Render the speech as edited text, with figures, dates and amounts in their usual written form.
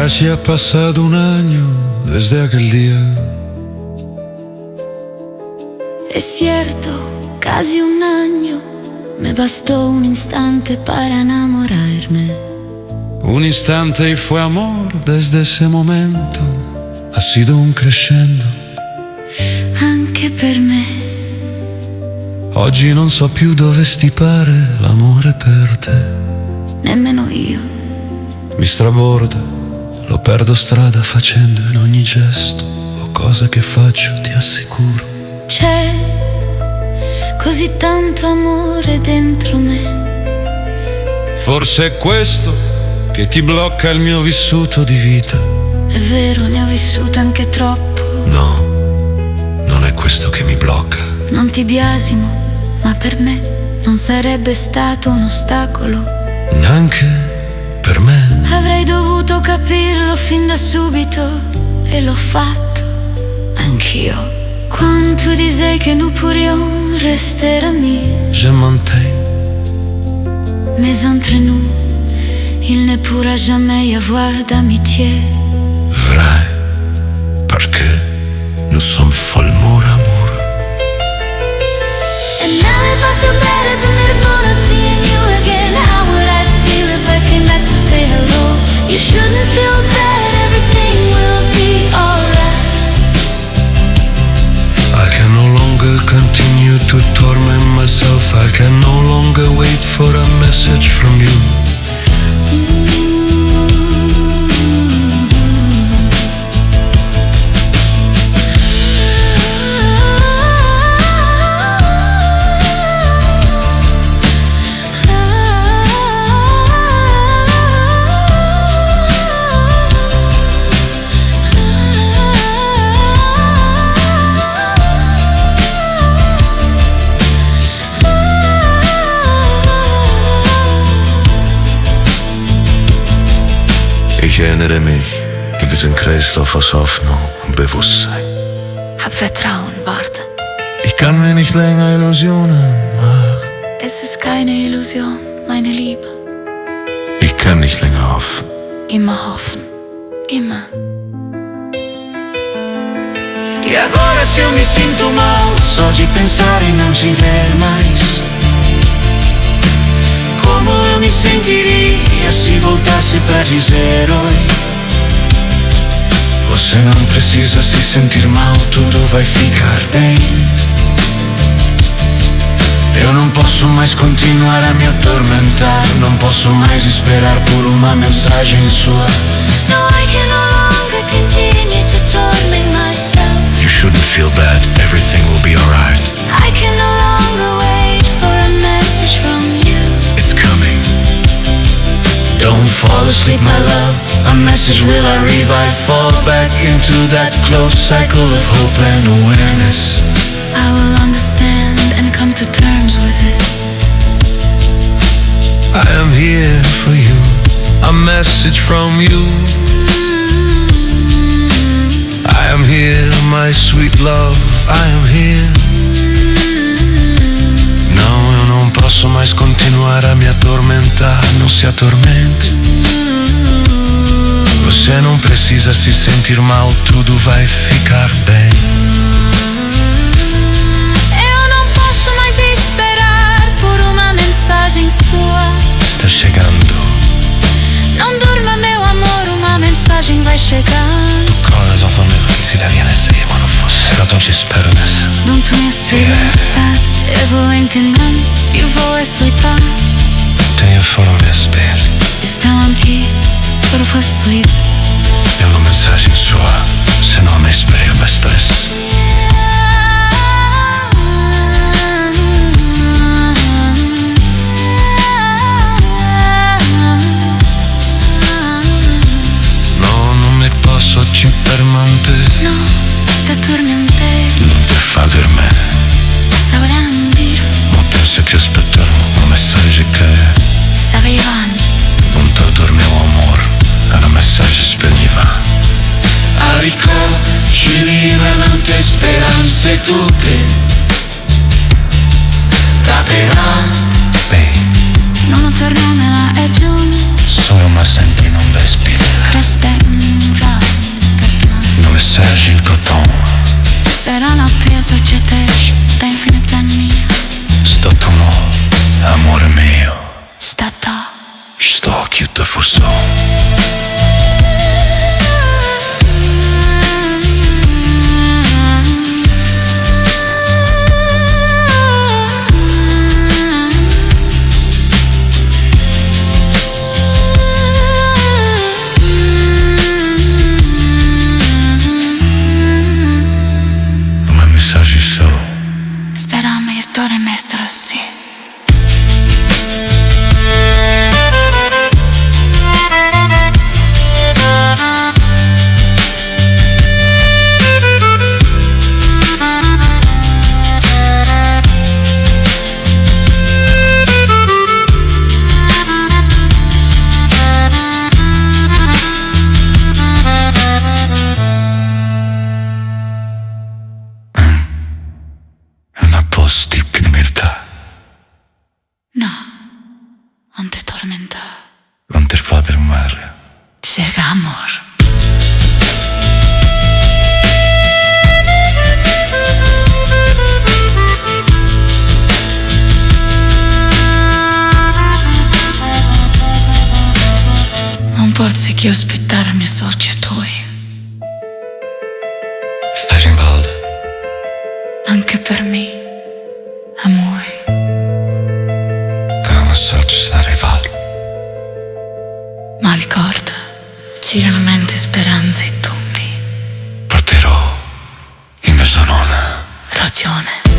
Casi ha pasado un año desde aquel día. Es cierto, casi un año. Me bastó un instante para enamorarme. Un instante y fue amor desde ese momento. Ha sido un crescendo. Anche per me. Oggi non so più dove stipare l'amore per te. Nemmeno io. Mi straborda, lo perdo strada facendo in ogni gesto o cosa che faccio, ti assicuro. C'è così tanto amore dentro me. Forse è questo che ti blocca il mio vissuto di vita. È vero, ne ho vissuto anche troppo. No, non è questo che mi blocca. Non ti biasimo, ma per me non sarebbe stato un ostacolo. Neanche per me. Avrei dovuto capirlo fin da subito e l'ho fatto anch'io. Quand tu disais que nous pourrions rester amis, Je mentais. Mais entre nous, il ne pourra jamais y avoir d'amitié. Vrai, parce que nous sommes follement amoureux. And now if I feel better than Nirvana seeing you again, how would I feel if I came back to say hello? You shouldn't feel bad, everything will be alright. I can no longer continue to torment myself. I can no longer wait for a message from you. Ich erinnere mich in diesem Kreislauf aus Hoffnung und Bewusstsein. Hab Vertrauen, warte. Ich kann mir nicht länger Illusionen machen. Es ist keine Illusion, meine Liebe. Ich kann nicht länger hoffen. Immer hoffen. Immer. E agora se eu me sinto mal, só de pensar em não te ver mais. Como eu me sentiria se voltasse pra dizer oi? Você não precisa se sentir mal, tudo vai ficar bem. Eu não posso mais continuar a me atormentar. Não posso mais esperar por uma mensagem sua. No, I can no longer continue to torment myself. You shouldn't feel bad, everything will be alright. I can no longer wait for a message from you. It's coming. Don't fall asleep, my love. A message will arrive. I fall back into that closed cycle of hope and awareness. I will understand and come to terms with it. I am here for you. A message from you. I am here, my sweet love. I am here. Não, eu não posso mais continuar a me atormentar. Não se atormente. Você não precisa se sentir mal, tudo vai ficar bem. Eu não posso mais esperar por uma mensagem sua. Está chegando. Não durma, meu amor, uma mensagem vai chegar. Eu vou sleep. Para sleep. É uma mensagem sua. Se não me espera bastante. No, non mi posso ci permanter. No, te tormenté. Non te fa per me. Sabrán dir. Ma penso ti aspetterò un messaggio che Sabivan. Non todo il mio amor è una messaggio spegniva. Arricocci tante speranze tutte. Taperà. Beh, Non fermela e giù. solo ma senti non vespide. Restem. Message il coton. Será la pia società da infinita mia. Sto tu no, amore mio. Stata. Sto chiuso fuso. Sì. Una posti pimirta. No, non ti tormenta. Non ti fa del male. Cerca amor. Non posso che aspettare a mio sorcio tuoi. Stai in balda. Anche per me, amore. Però non so ci sarei val. Ma ricorda, girano mente speranze e dubbi. Porterò in mia nonna. Ragione.